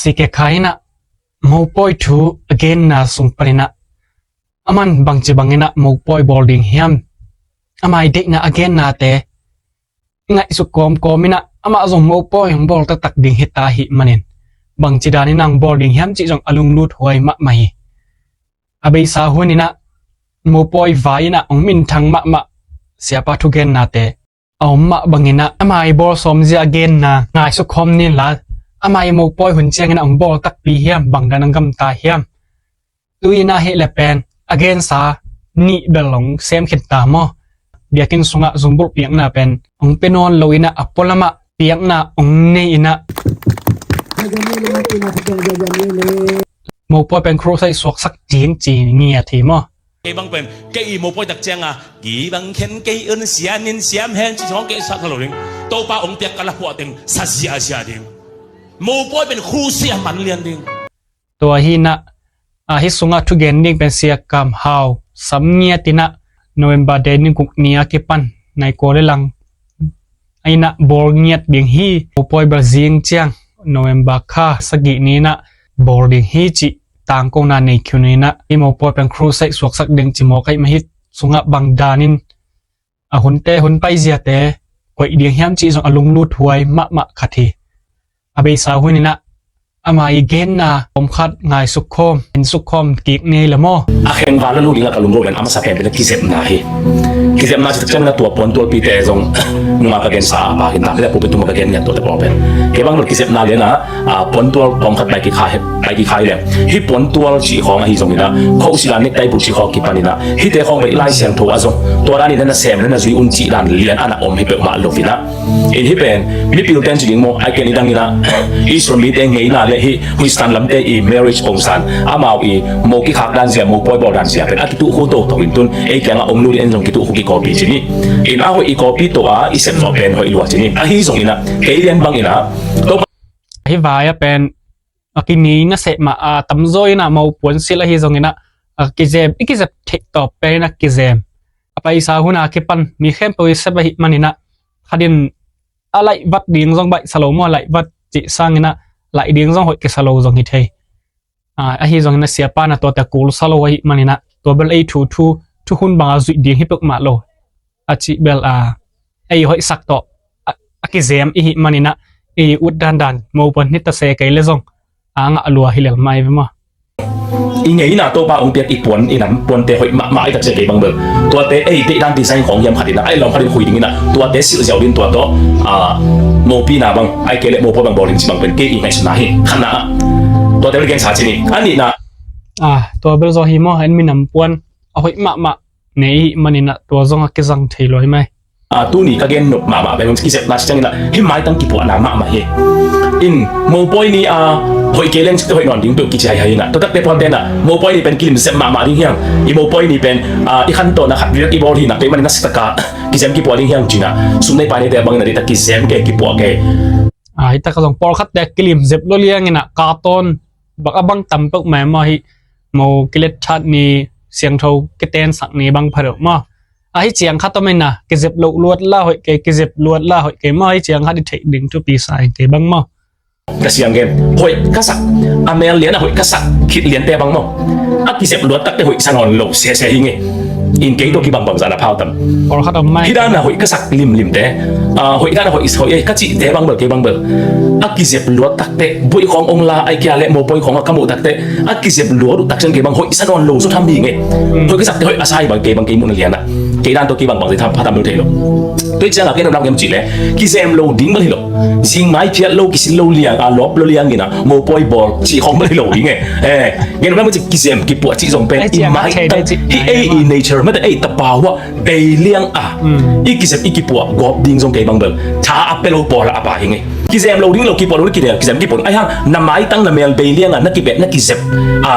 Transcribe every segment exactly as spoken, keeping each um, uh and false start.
Ti ke kha inah mopawi thu a genna sung paninah aman bangci banginah mopawi bawl ding hiam? Ama i deihna a gennate i ngaihsuk kawmkawm inah amah zong mopawi hong bawl taktak ding hita ahih manin bangci daninah hong bawl ding hiam cih zong a lunglut huai mahmah hi. A beisa huninah mopawi vai inah hong minthang mahmah siapa thugennate a om mah banginah ama i bawl sawmzia a genna ngaihsuk khawm ninla ama i mopawi hun cianginah hong bawl takpi hiam, bangdan a gamta hiam? Tu inah hih le pen a gensa nih bel hong sem khinta maw? Biakinn sungah zumbulh piakna pen hong pia nawn lo inah a pualamah piakna hong nei inah mopawi pen crusade suaksak ding ci ngiat hi maw? Kei bang pen kei i mopawi tak cianga kei bang khen kei un siamin siam hen ci hong kei sa tha lo ding. Topa hong piak ka la puah teng sa ziazia ding. Mopawi pen crusade a man lian ding. Tua hinah a hih sungah thugen ding pen Sia Kam Hau sam ngiat inah November date ni guk ni a kipan nai kua le lang a inah bawl ngiat ding hi. Mopawi bel zing ciang November kha sagih ni inah bawl ding hi cih tangkona nei khiun inah i mopawi pen crusade suaksak ding ci mawk ahih mah hi. Sungah bang danin a hunte hun paiziate koih ding hiam cih zong a lunglut huai mahmah khat hi. A beisa huninah ama i genna pawmkhat ngaihsuk khawm, insuk khawm kik nei le maw? A khengval a lu dingah ka lungro pen a masa pen pen a kizepna hi. Kizepna ci tak ciangin a tua puantualpite zong nunga ka gensa a pakin ta kei le pulpit tungah ka gen ngiat tuate pawl pen kei bang lo kizepna lianah a puantual pawmkhat pai kikhai pai kikhai le hih puantual cih khawng ahi zongin a khohsila nektai bu cih khawng kipanin a hihte khawng bek Lai Siangtho a zong tua danin na sem na zui un cih dan lian a na om hi peuhmah lo inah. In hih pen mipil ten ci ding maw, ai ken i dangin a Israel mite ngeina le hih Khristan lamte i marriage kongsan amau i mo kikhak dan zia, mopawi bawl dan zia pen a kituh khu toto in tun ei kiangah om lut in en zong kituh khu kikopi ci ni. In a hoih i kopi to a i sep zawh pen hoih lua ci ni. Ahi zongin a kei lian bangin a Topa hih vai a pen a kinei nasep mah a tamzaw inah mopuan silh ahi zongin a kizem i kizep theih tawp pen inah kizem a paisa huna kipan mi khempeuh i sep ahih maninah khatin a laih vat ding zong baihsa lo maw, laih vat cih sanginah laih ding zong hoih kisa lo zong hi thei. Ahi zongin a siapa na tuate kulsa lo ahih maninah tua bel ei thu thu thuhun banga zuih ding hi peuhmah lo. A cih bel a ei hoihsak tawh a kizem ihih maninah i ut dandan mopuan hita se kei le zong a ngah lua hi lel mai ve maw? I ngeina Topa hong piak i puan i nam puante hoih mahmah i taksia kei bang bel tuate ei deihdan design khawng hiam khatin a ei lawm khatin khui dingin a tuate silh ziau din tua tawh mopina bang ai kei le mopawi bang bawl ding ci bang pen kei i ngaihsutna hi. Khatna ah tuate bel gensa ci ni. A nihna ah tua bel zaw hi maw, en minam puan a hoih mahmah nei ihih maninah tua zong a kizang thei lua hi mai. Tuni ka gen nop mahmah pen kizepna ci cianginah hih maitang kipuahna mahmah hi. In mopawi ni a hoih kei leng cite hoih nawn ding peuh kici haihai inah tuatakte puante inah mopawi ni pen kilim zep mahmah ding hiang, i mopawi ni pen i khantohna khat virak i bawl hinah kei manin a sitaka kizem kipuah ding hiang cinah sum nei pai neite bangin a dita kizem kei kipuah kei. Hitaka zong pawlkhatte kilim zep lo lianginah katawn bak a bang tam peuh mai maw, hih mo kilet that ni, siangtho kitensak ni bang pha deuh maw? Ahi ciang khat om inah kizep loh luat la hoih kei, kizep luat la hoih kei maw? Ahi ciang khat i theih ding thupi sa in kei bang maw? Ka siang gen hoih ka sak a mel lian a hoih ka sak khit liante bang maw? A kizep luat takte hoih sa nawn lo sese hi nge. In kei tawh kibangbang zan a phau tam. Hidana hoih ka sak limlimte hoih dana hoih hoih ei ka cihte bang bel kei bang bel a kizep luat takte buih khawng ong la ai kia le mopawi khawng a ka muh takte a kizep luat uh takciang kei bang hoih sa nawn lo zaw tham hi nge. Hoih ka sakte hoih a sa hi bang kei bang kei muhna lianah kei dan tawh kei bangbang zai tham pha tam bel thei lo. Tua i ciangah kei nopna ngiam cih le kizem lo ding bel hi lo. Zing mai phiat lo kisil lo liang a lawp lo liang inah mopawi bawl cih khawng bel hi lo ding e. Ngen nopna ngiam cih kizem kipuah cih zong pen i mai hi ei i nature mate ei tapau ah bei liang a i kizep i kipuah gawp ding zong kei bang bel tha a pe lo pawl a a pa hi nge. Kizem lo ding lo kipuah lo ding kidel kizem kipuah ding aihang na maitang na mel bei lianga na kibet na kizep a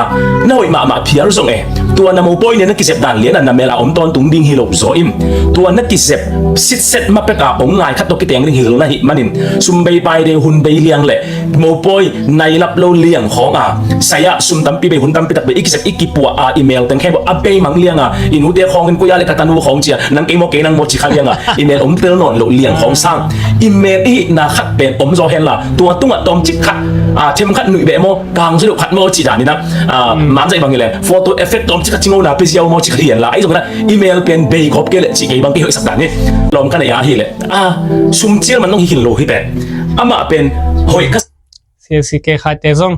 na hoih mahmah phial zong e. Tua na mopawi nia na kizep dan liana na mel a om tawntung ding hi lo zaw in tua na kizep sitset ma peka ong ngai khat tawh kiteng ding hi lo na hih manin sum bei pai dei hun bei liang le mopawi nailap lo liang khawng a saya sum tampi bei hun tampi tak bei i kizep i kipuah a i mel teng khempeuh a beimang lianga in Ute khawng in koi a le ka tanu khawng ci a, nang kei maw kei nang maw ci kha liang a, i mel om tel nawn loh liang khawng sang. I mel i hihna khat pen om zaw hen la, tua tungah tawmcik khat, a, them khat nuih beh maw, kang zui loh khat maw ci dan in a, a, man zaih bang hi leng photo effect tawmcik khat ci ngona pe ziau maw ci kha liang la, ahi zong in a i mel pen bei khop kei leh cih kei bang kei hoihsak dan hi. Lawm ka nei a hi leh, a, sum cil man nong hi khin lo hi pen, amah pen hoih ka. Siasi kei khaite zong,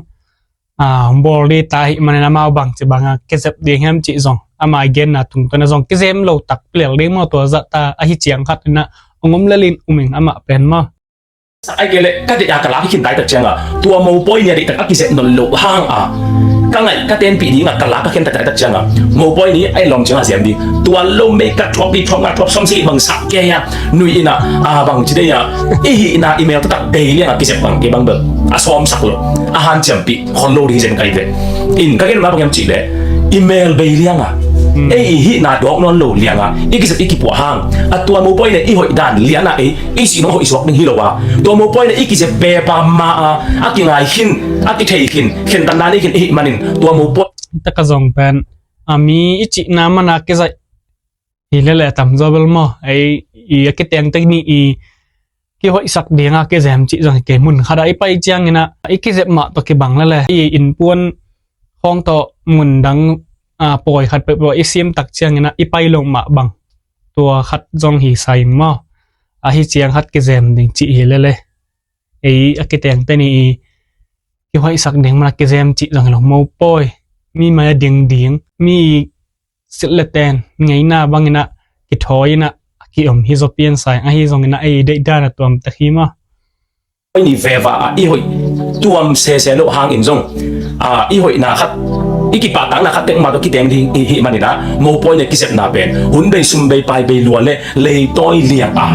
a, hong bawl dih ta ahih manin amau bangci bangin a kizep ding hiam cih zong ama i genna tungtawn a zong kizem lo tak pilel ding maw, tua zah ta ahi ciang khat in a hong om lel in um ing amah pen maw. Ai kei leh ka deih a ka lak hi khin tai tak ciang a, tua mopawi nih a deih tak a kizep nawn loh hang a, ka ngaih ka tenpih ding a ka lak ka khen tak tai tak ciang a, mopawi nih a i lawm ciang a ziam ding, tua lo mei ka thuap dih thuap nga thuap sawm si bang sak kei a, nui in a, a, bangci dei a, i hihna i mel taktak bei liang a kizep bang kei bang bel a sawmsak lo, a hanciampih khol lo ding hi zen kai ve. In ka gen ma bang hiam cih leh, i mel bei liang a, ei i hihna dawk nawn lo liang a i kizep i kipuah hang a, tua mopawi nih i hoih dan lian a ei i sih nong hoih suak ding hi lo a, tua mopawi nih i kizep bepa ma a, a kingai khin, a kithei khin, khentatna nei khin i hih manin tua mopawi. Taka zong pen, a, mi i cihna man a kizaih hi lele tam zaw bel maw, ei i a kiteng tek ni i kihoihsak ding a kizem cih zong hi kei. Mun khat a i pai ciangin a i kizep mah tawh kibang lele, i innpuan khawng tawh mun dang, a, pawi khat peuhpeuh a i sim tak ciangin a i pai lo mah bang, tua khat zong hi sa ing maw. Ahi ciang khat kizem ding cih hi lele, ei a kiteng tek ni i kihoihsak ding man a kizem cih zong hi lo, mopawi mi mai a ding ding, mi silh le ten ngeina bangin a kithawi in a kiom hi zaw pian sa ing. Ahi zongin a ei deih dan a tuam tek hi maw. Oi ni veva a i hoih tuam sese loh hangin zong, a, i hoihna khat, i kipahtakna khat tek mah tawh kiteng ding i hih manin a, mopawi nih kizepna pen hun bei sum bei pai bei lua le leitawi liang a,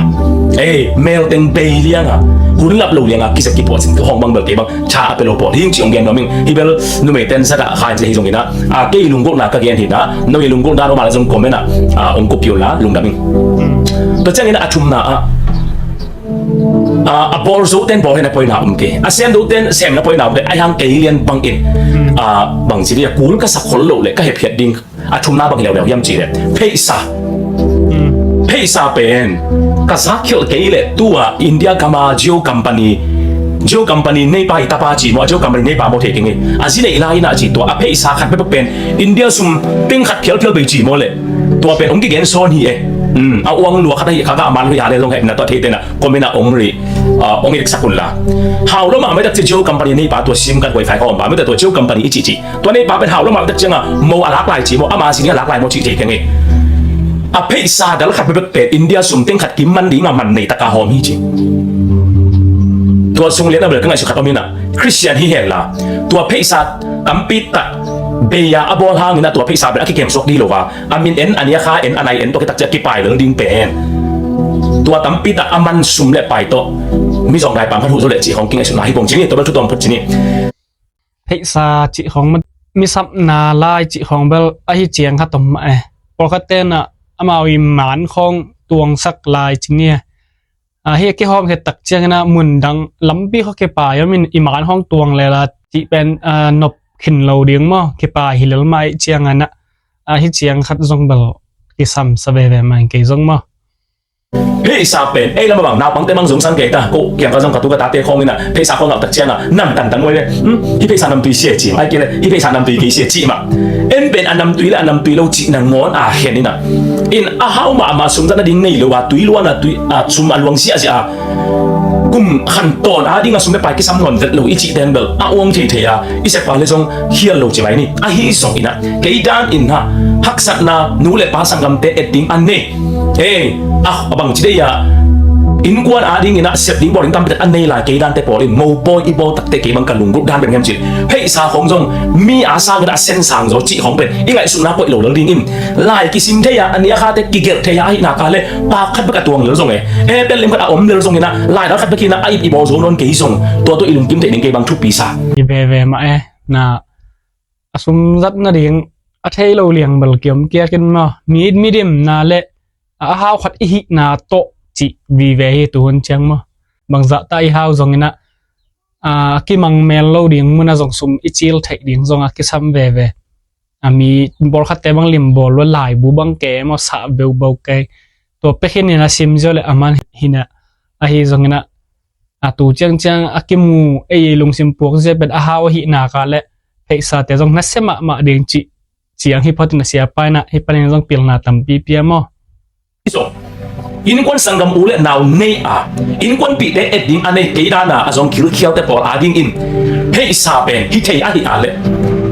ei, mel teng bei liang a, hun lap lo liang a kizep kipuah cin ka hong bang bel kei bang tha a pe lo pawl hing ci hong gen nuam ing. Hi bel numei ten zat a kha in ci hi zongin a, a, kei lunggulhna ka gen hi na, no i lunggulhna no mah la zong comment a, a, hong kup hi un la lungdam ing. Tua ciangin a thumna ah, a, a bawl zo ten bawl hen a poina om kei, a sem zo ten sem na poina om kei, a hiang kei lian bangin, a, bangci dia kul ka sak khol lo le ka hephiat ding a thumna bang hi leuleu hiam cih leh pheisa. Pheisa pen ka zak khilh kei leh tua India gam a Jio company, Jio company neipa i tapa ci maw, a Jio company neipa maw thei keng e. A zi neih lai in a ci tua a pheisa khat peuhpeuh pen India sum teng khat phialphial bei ci maw leh tua pen hong kigen sawn hi e. A uang lua khat ahi kha ka a man lui a le zong hehna tua thei tena comment ah hong ri, ah, hong i rik sak un la. Hau lo mah mai tak ci Jio company neipa tua sim kan wifi ka om pa mai tak tua Jio company i cih cih. Tua neipa pen hau lo mah mai tak cianga mo a lak lai ci maw, ama zi ning a lak lai maw cih thei keng e. A pheisa dal khat bek pen India sum teng khat kim man ding a man nei taka hawm hi ci. Tua sung lian a bel ka ngaihsut khat om hi na, Christian hi hen la, tua pheisa tampi tak bei a a bawl hangin a tua pheisa bel a kikem suak dih lo a, a min en, a nia kha en, a nai en, tua kitak ciah kipai lel ding pen tua tampi tak a man sum le pai tawh mi zong dai pam khat huh zo le cih khawng kingaihsutna hi pong cini, tua bel thu tawm phut cini. Pheisa cih khawng, mi sapna lai cih khawng bel ahi ciang khat om mah e. Pawlkhat tenah amau i man khawng tuangsak lai cini e. A, hi a kihawm khe tak ciangin a mun dang lampi khaw kipai om in i man khawng tuang lela cih pen, a, nop khin lo ding maw, kipai hi lel mah ih ciangin a, a, hi ciang khat zong bel kisam sa veve mah in kei zong maw. Pheisa pen ei lam a bang naupangte mang zong sang kei ta, ko kiang ka zong ka tu ka tate khawng in a pheisa khawng ngah tak ciang a nam tangtang muai le, hmm, hi pheisa namtui sia cih, ai kei le hi pheisa namtui kei sia cih mah. En pen a namtui le a namtui lo cih nangawn a khen in a, in a hau mahmah sum zat nading nei lo a tui luan a tui a sum a luang ziahziah a kum khan tawn a ding a sum le pai kisam nawn vet lo i cih ten bel a uang theithei a i sekpa le zong khial lo ci mai ni. Ahi zongin a kei dan in a haksatna nu le pa sanggamte et ding a nei. Ei, a, a bang ci dei a innkuan a dingin a sep ding bawl ding tampi tak a nei lai kei dante pawl in mopawi i bawl takte kei bang ka lunggulh dan bek hiam cin. Pheisa khawng zong mi a sangin a sen sang zaw cih khawng pen i ngaihsutna koih lo lel ding in lai kisim thei a, a nia khate kigelh thei a ahihna ka le pak khat bek a tuang lel zong e. E, pen lim khat a om lel zongin a lai dal khat bek in a a ip i bawl zo nawn kei zong tua tua i lungkim theih ding kei bang thupi sa. I veve mah e, na a sum zat nading a thei lo liang bel kiom kiak in maw, mi, mi dimna le a hau khat i hihna tawh cih vive hi tuhun ciang maw. Bangzah ta i hau zongin a, a, kimang mel lo ding mun a zong sum i cil theih ding zong a kisam veve. a mi bawlkhatte bang lim bawl lua, laibu bang ke maw, sah beuh beuh kei. Tua pek hi in a sim ziau le a man hi in a, ahi zongin a, a tu ciangciang a kimu ei lungsim puak zia pen a hau ahi nak a le, pheisate zong nasia mahmah ding cih ciang hi phot in a, siapa in a hih panin zong pilna tampi pia maw. Innkuan sanggam u le nau nei a, innkuanpihte et ding a nei kei dan a a zong gilkhialte pawl a dingin pheisa pen hi thei ahi a le,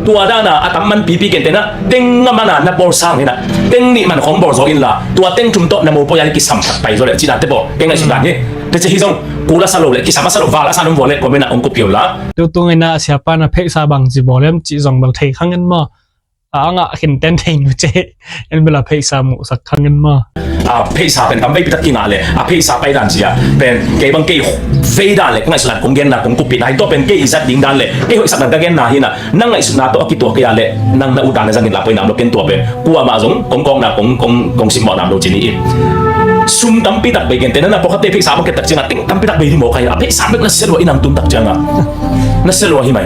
tua dan a a tam man pipi kei in, teng a man a na bawl sang hi in a, teng nih man khong bawl zaw inla, tua teng thum tawh na mopawi a kisam khat pai zaw le, ci dante pawl kei ngaihsut dan hi. Teci hi zong kul a sa lo le, kisam a sa lo, val a sa num vua le, comment ah hong kup kei un la. Tutung in a siapa in a pheisa bangci bawl hiam cih zong bel thei kha ing maw. A ngah khin ten thei nu ce, en bel a pheisa muhsak kha ing maw. A pheisa pen tam veipi tak kingah le, a pheisa pai dan cia pen kei bang kei vei dan le, ka ngaihsut dan kong genna, kong kuppihna hi. Tua pen kei i zat ding dan le kei hoihsak dan ka genna hi in a, nang ngaihsutna tawh a kituak kei a le, nang na ut dan na zangin la poi nam lo, ken tua pen kuamah zong kong kawkna kong, kong, kong simmawh nam lo ci ni. Sum tampi tak bei, gentehna na pawlkhatte pheisa bang kep tak ciangah teng tampi tak bei ding mawk ahi a, pheisa bek nasia lua in a tun tak ciangah nasia lua hi mai.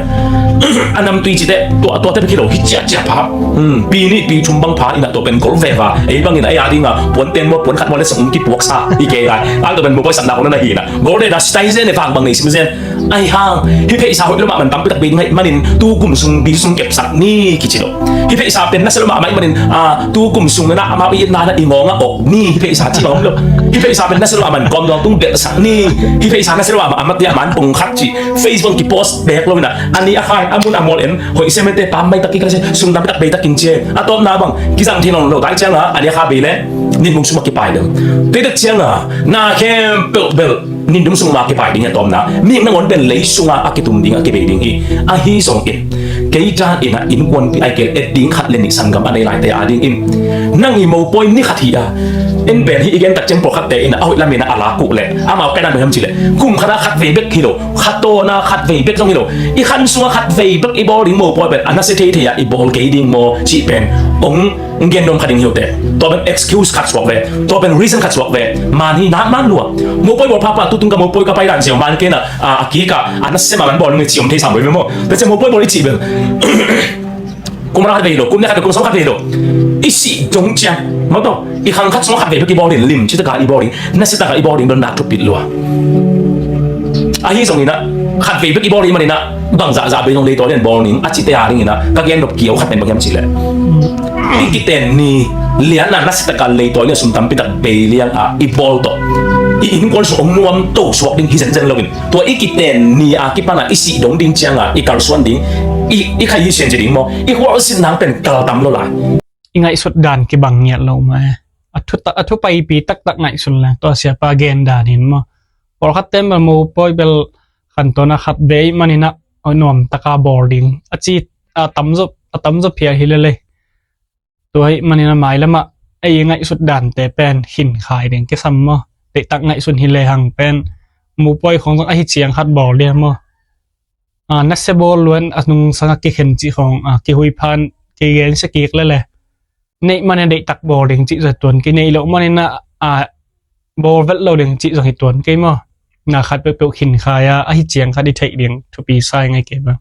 A namtui cite tua, tuate bek hi lo, hi ciahciah pha. Hmm, pi nih pi thum bang pha in a, tua pen gol veva. Ei bangin a ei a dinga puan ten maw, puan khat maw le sung kipuaksa hi kei lai. A tua pen mopawi satna kong na hi in a, gol deda sitai zen e, vang bang nei sim zen. Ahi hang hih pheisa hoih lo mahmah, tampi tak bei ding ahih manin tu kum sung bil sung kepsak ni kici lo. Hih pheisa pen nasia lo mahmah ahih manin, a, tu kum sung na amau i itna na i ngawng a ok ni, hih pheisa ci bang om lo. Hih pheisa pen nasia lo mahmah, kawmdawng tung belhsak ni. Hih pheisa nasia lo mahmah, a mate a man pung khat ci Facebook kipost bek lo in a, a ni a kha in a, mun a mawl in hoih sia mete, pam mai tak kik a sia, sum tampi tak bei tak kin cia. A tawpna bang kizang thei nawn lo tai ciangah a ni a kha bei le, nin mung sum a kipai lo. Tuitak ciangah na khempeuh bel nin dum sung ma kipai ding hi a tawpna. Mihing nangawn pen lei sungah a kitum ding a kibei ding hi. Ahi zongin kei dan in a innkuanpih ahih kei le et ding khat le nih sanggam a nei laite a dingin nang i mopawi ni khat hi a, en pen hih i gen tak ciang pawlkhatte in a hoih lam in a a lak uh le, amau ka dan bang hiam cih le, kum khat a khat vei bek hi lo, khat tawn a khat vei bek zong hi lo, i khan sungah khat vei bek i bawl ding mopawi pen a nasia theithei a i bawl kei ding maw cih pen hong gen nuam kha ding hi uh teh. Tua pen excuse khat suak ve, tua pen reason khat suak ve. Man hi nak man lua. Mopawi bawl phapha, tutung ka mopawi ka pai dan sia, man kei in a, a, a kik a, a nasia mahmah bawl nung i ci om thei sam ve maw. Tua cia mopawi bawl i cih bel kum khat vei lo, kum nih khat vei, kum sawm khat vei lo. I sih dong ciang maw, tua i khang khat sung khat vei bek i bawl in, lim ci taka i bawl in, nasia taka i bawl in bel nak thupit lua. Ahi zongin a khat vei bek i bawl in, manin a bangzah zah bei zong leitawi lian bawl ning a cite a dingin a ka gen nop kiau khat pen bang hiam cih le, i kiten ni lian a nasia taka leitawi lian sum tampi tak bei liang a i bawl tawh i innkuan sung hong nuam to suak ding hi zenzen loin, tua i kiten ni a kipan a i sih dong ding ciangah i kalsuan ding, i, i khai hi sian ci ding maw, i khualsin nang pen kal tam lo lai. I ngaihsut dan kibang ngiat lo mah e. A thu ta-, a thu paipi taktak ngaihsun le tua siapa gen dan in maw. Pawlkhatte bel mopawi bel khantawn a khat vei manin a nuam taka bawl ding a ci, a tamzaw, a tamzaw phial hi lele. Tua ahih manin a mailam ah ei ngaihsut dante pen khinkhai ding kisam maw. Deihtak ngaihsun hi lehang pen mopawi khong zong ahi ciang khat bawl dia maw. A, nasia bawl luan a nungsang a kikhen cih khong, a, kihuiphan, kigensia kik lele. Neih man a deihtak bawl ding cih zong hi tuan kei, neih loh manin a, a, bawl velh lo ding cih zong hi tuan kei maw. Na khat peuhpeuh khinkhai a, ahi ciang khat i theih ding thupi sa i ngei kei bang.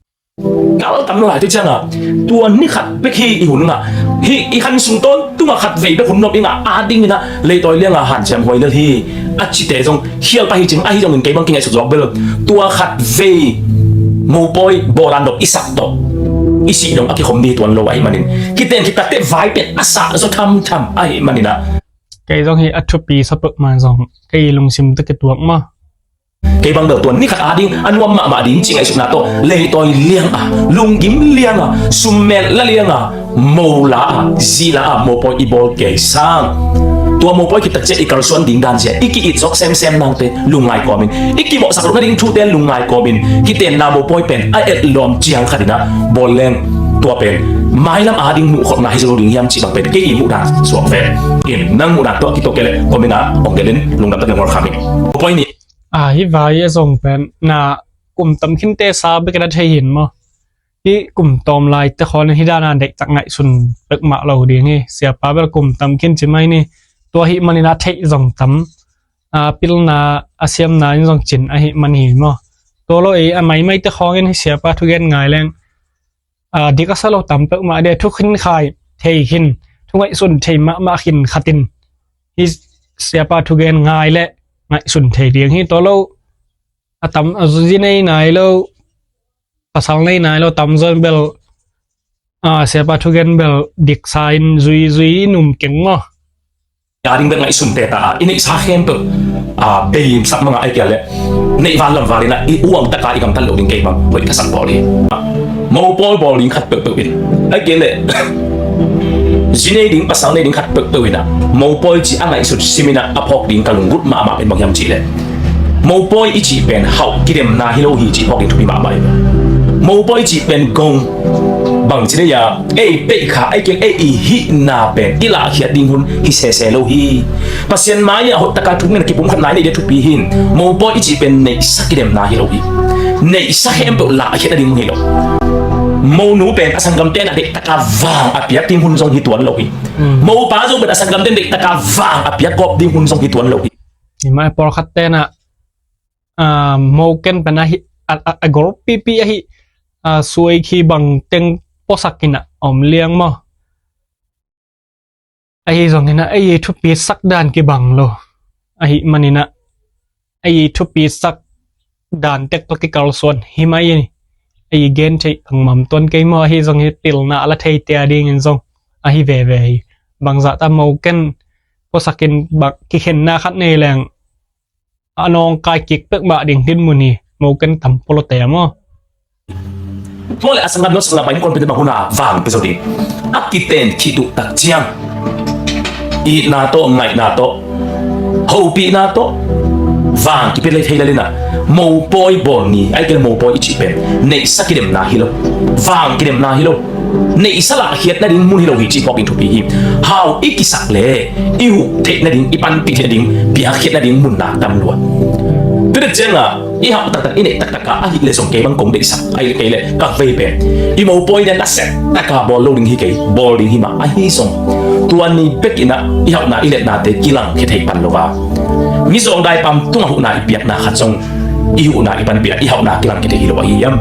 Kal tam lo lai tu ciangah tua ni khat bek hi i hun ngah. Hih i khan sung tawntungah khat vei bek hun nop i ngah a dingin a leitawi lianga hanciam huai lel hi a cite zong khial pah hi cing. Ahi zongin kei bang kingaihsut zawk bel tua khat vei mopawi bawl a nop i sak tawh i sih dong a kikhom ding hi tuan lo ahih manin kiten khit takteh vai pen a sah zaw thamtham ahih manin a. Kei zong hi a thupi sa peuhmah zong kei lungsim tawh kituak maw. Kei bang bel tua ni khat a ding a nuam mahmah ding ci ngaihsutna tawh leitawi lianga, lunggim lianga, summel la lianga, mo la a, zi la a mopawi i bawl kei sang, tua mopawi khit tak ciang i kalsuan ding dan zia i ki-it zawk semsem nangte lungngai kawmin, i kimawhsak loh nading thute lungngai kawmin, kitenna mopawi pen a etlawm ciang khat in a bawl leng tua pen mailam a ding muhkholhna hi zo lo ding hiam cih bang pen kei i muhdan suak ve. In nang muhdan tawh a kituak kei leh comment ah hong gelh in, lungdam takin hong ngawlkham ing. Mopawi nih. A, hih vai a zong pen na kum tam khinte sa bek in a thei hi maw. Hih kum tawm laite khawng in hih dan a deihtak ngaihsun peuhmah lo ding hi. Siapa bel kum tam khin ci mai ni. Tua ahih manin a theih zong tam, a, pilna a siamna in zong cin ahih man hi maw. Tua lo ei a maimaite khawng in hih siapa thugen ngai leng a, dik a sa lo tam peuhmah de, thukhin khai thei khin, thungaihsun thei mahmah khin khatin hih siapa thugen ngai le ngaihsun thei ding hi. Tua lo a tam, a zi nei nai lo, pasal nei nai lo tamzaw in bel, a, siapa thugen bel diksa in zui zui num keng maw? A ding bek ngaihsun teta a, i neihsa khempeuh a, bei sak manga ai kia le neih val lam val ina i uang taka i gamtat lo ding kei bang hoih ka sak bawl hi. Mopawi bawl ding khat peuhpeuh in ai kia le zi nei ding pasal nei ding khat peuhpeuh ina mopawi ci a ngaihsut sim ina a phawk ding ka lunggut mahmah in bang hiam cih le mopawi i cih pen hauh kidemna hi lo hi cih phawk ding thupi mahmah in. Mopawi cih pen gong bang ci dei a, ei peih kha, ei keng, ei i hihna pen i lahkhiat ding hun hi sese lo hi. Pasian mai-ah hoihtaka thungetna kipumkhatna i neih ding thupi hi. Mopawi i cih pen neihsa kidemna hi lo hi. Neihsa khempeuh lahkhiat nading hun hi lo. Monu pen a sanggamte na deihtaka vang a piak ding hun zong hi tuan lo hi. Mopa zong pen a sanggamte na deihtaka vang a piak gawp ding hun zong hi tuan lo hi. Hi mai pawlkhat tenah a, moken pen ahi, a, a, a gol pipi ahi, a, suai khi bang teng puasak ina om liang maw? Ahi zong ina ei thupi sak dan kibang lo. Ahi man ina ei thupi sak dan tek tawh kikalsuan hi mai. Ei gen theih bangmah om tuan kei maw? Ahi zong hi pilna a la theite a dingin zong ahi veve hi. Bangzah ta moken puasak in bang kikhenna khat nei leng a nawngkai kik pek mah ding dinmun hi. Moken tam polo te maw? Tua le a sanggam no sanggam pai ni kon pite bang huna vang pia zo ding. A kiten khituh tak ciang itna tawh ngaihna tawh hopihna tawh vang kipia lei thei lalina mopawi bawl ni ai kei le mopawi i cih pen neihsa kidemna hi lo. Vang kidemna hi lo. Neihsa lahkhiat nading mun hi lo hi cih phawk in thupi hi. Hau i kisak le i huh theih nading, i panpih theih nading, piakkhiat nading munna tam lua. Tudet cianga i hauh taktak, i neih taktaka ahi le zong kei bang kong deihsak ahi le kei le ka vei pen i mopawi nen a set taka bawl lo ding hi kei, bawl ding hi mah ahi zong tua ni bek ina i hauhna i letnate kilangkhia thei pan lo a, mizawng daipam tunga huhna i piakna khat zong i huhna i panpih a i hauhna kilangkhia thei hi lo ahi hiam?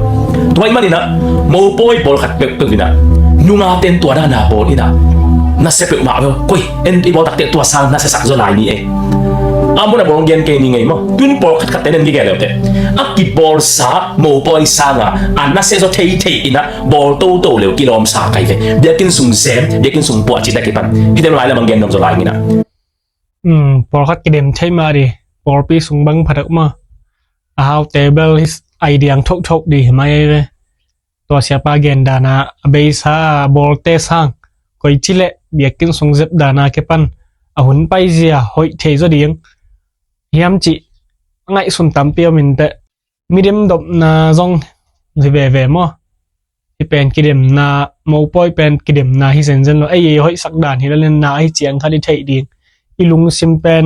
Tua ahih maninah mopawi pawlkhat peuhpeuh inah nungaten tua dana bawl inah nasia peuhmah lo. Koi en i bawl takte tua sang nasia sak zaw lai ni e. A mun a bawl gen kei ni ngei maw? Tun pawlkhat khatte nen kigen leute a kibawlsa mopawi sanga a nasia zaw theithei inah bawl toto leu kilawmsa kai ve. Biakinn sung sem, biakinn sung puah cihna kipan hite lai lamang gen dong zaw lai nginah. Pawlkhat kidem thei mah dih. Pawlpi sung bang pha deuh maw? A haute bel hi aidiang thohthoh dih hi mai ei ve. Tua siapa gen dana a beisa bawlte sang koi cileh biakinn sung zep dana kipan a hun paizia hoih thei zaw ding hiam cih a ngaihsun tampi om inteh. Midem dopna zong hi veve maw? Hi pen kidemna, mopawi pen kidemna hi zenzen lo. Ei ei hoihsak dan hi lo lenna ahi ciang khat i theih ding. I lungsim pen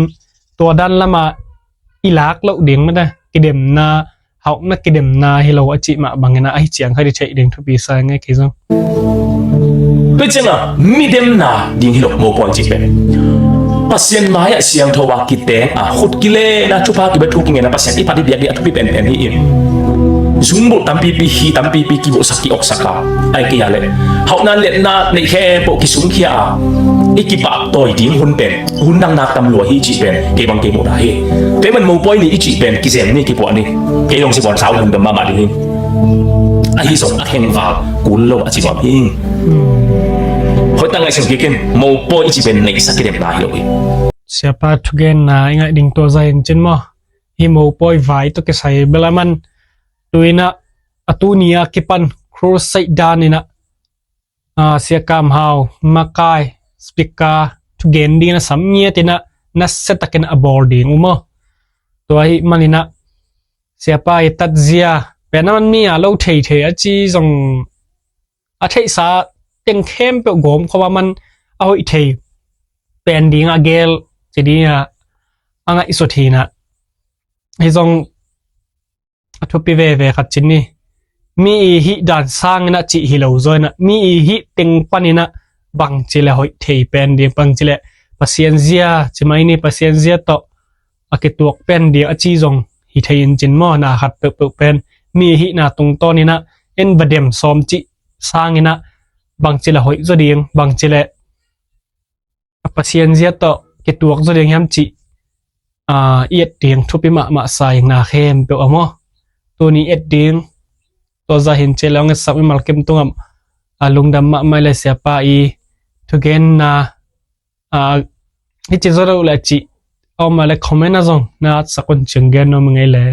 tua dan lama i lak loh ding mate. Kidemna hauhna kidemna hi lo a cih mah bangina ahi ciang khat i theih ding thupi sa ngai kei zong. Tua cianga midemna ding hi lo mopawi cih pen Pasian mai-ah siangtho a kiteng a khut kilena thupha kibe thu kingena Pasian i phat i biak dih a thupi penpen hi in. Zungbulh tampipi hi tampipi kibulhsak kioksak a ai kei a le hauhna letna neih khempeuh kisungkhia a i kipahtawi ding hun pen hun dang nak tam lua hi cih pen kei bang kei muhna hi. Kei man mopawi ni i cih pen kizem ni kipuah ni. Kei dong si bawn sau hun dam mahmah ding hi. Ahi zong a khengval kul lo a ci bawm hi. Hoih tak ngaihsun kikin mopawi i ci pen neihsa kidemna hi lo hi. Siapa thugenna i ngaih ding tua zah in cin maw? Hi mopawi vai tawh kisai belaman tuinah a tuni a kipan crusade dan inah a, Sia Kam Hau makai speaker thugen dingin a sam ngiat inah nasia takin a bawl ding uh maw? Tua ahih maninah siapa i tatzia pen a man mi a lo theithei a ci zong a theihsa teng khempeuh gawmkhawm a man a hoih thei pen ding a gel ci ding a, a ngaihsut hinah hi zong a thupi veve khat cin ni. Mi i hih dan sangin a cih hi lo zaw inah mi i hih teng paninah bangci le hoih thei pen ding bangci le Pasian zia ci mai ni Pasian zia tawh a kituak pen ding a ci zong hi thei in cin maw? Na khat peuhpeuh pen mi i hihna tungtawn inah en va dem sawm cih sangin ah bangci le hoih zaw ding, bangci le a Pasian zia tawh kituak zaw ding hiam cih, a, i et ding thupi mahmah sa ing na khempeuh a maw. Tuni et ding, tua zah hin ci le hong etsak mimal kim tungah, a, lungdam mahmah le siapa i thugenna, a, hi ci zaw lo le cih a om a le comment ah zong na etsak un cih gen nuam ing ei le.